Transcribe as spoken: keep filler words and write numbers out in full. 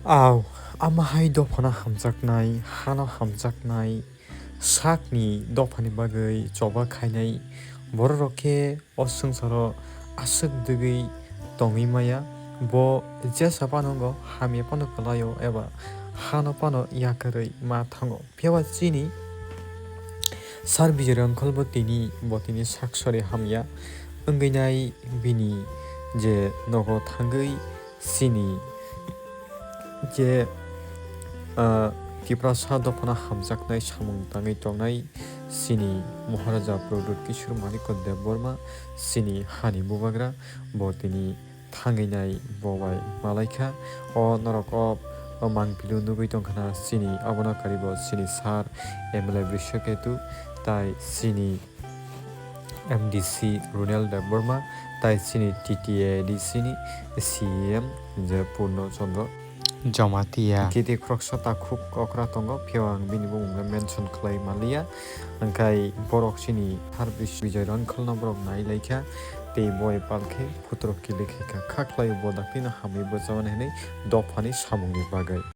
Au, ama hai dophano hamjaknai, hano hamjaknai, sakni dophani bagwi choba khainai bororok khe o swngcharo aswk dwgwi tongwi maya. Bo jesa phano wngkha, hamya phano kwlaio eba hano phano yakarwi ma thango. Phiya ba chini Sir Bijoy Rangkhol bo tini, bo tini sak sori hamya wngwi nai bini je nogo thangwi chini je, ah, Tiprasa dophano hamjaknai samung tangwi tongnai chini Maharaja Pradyut Kishore Manikya Debbarma, chini hani bubagra, bo tini thangwi nai bo bai malaikha. O norok o, o mangpili nugwi tongkhana chini abono karibo chini sir M L A Brishaketu tai chini M D C Runel Debbarma tai chini T T A D C ni C E M je Purno Chandra Jamatia. Kiti khoroksa takhuk okra tongo, phiya ang bini bumung no mention khlai manliya. Hwnkhe borok chini Sir Bijoy Rangkholno borok nailaikha, tei bo bai palkhe phutrok kilikhaikha, kha khlai bo daktino hamwi bwchamani hwnwi dophani samungni bagwi.